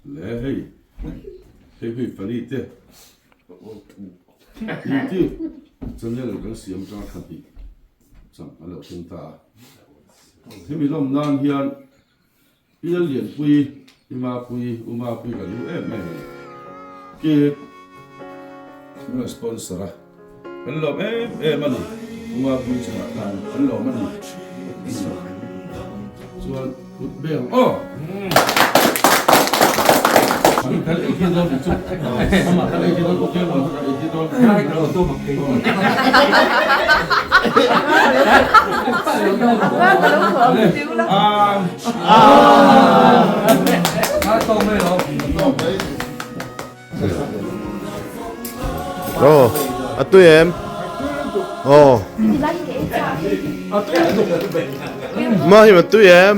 Le hei hei hui funny te YouTube channel kan siam atanga thla hnih cham a lo thleng ta a. Hemi lawm nan hian Pi Lallianpui, Pi Mapui, U Mapui ka lu em em a ni. Cake min rawn sponsor a, kan lawm em em a ni. U Mapui chungah khan kan lawm a ni. Chuan kut beng aw. Kan ei khi dawn chu. Amah kan ei khi dawn, okay maw kan ei khi dawn. Aw a tui em? Aw. Ma hi a tui em?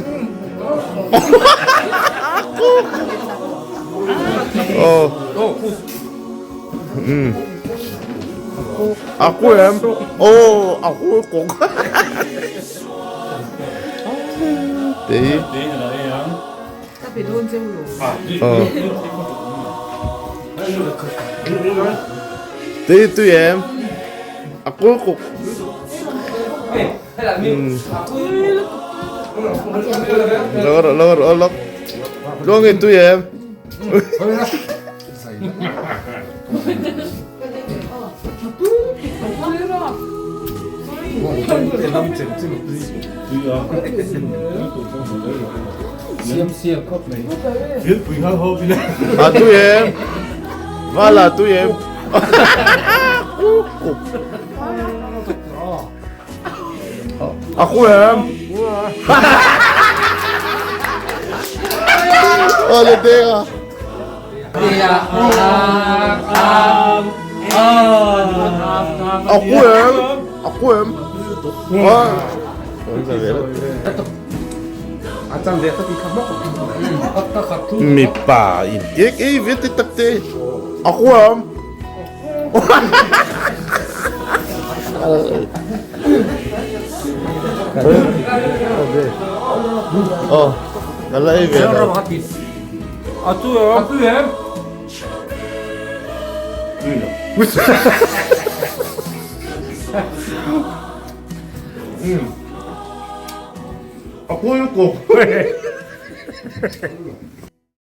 Aw. Um. A ku em? Aw a ku kawng. Tei. Tei tui em? A ku kuk. Lo lo lo lo. Luang i tui em? A tui em? Vala tui em? A khu em? Ờ lên tê à? A khu em? A khu em? Mipa in cake ei ve te tak te. A khu em? Aw ka la ei ve lo. A tu em? A tu em? A kawi lutuk.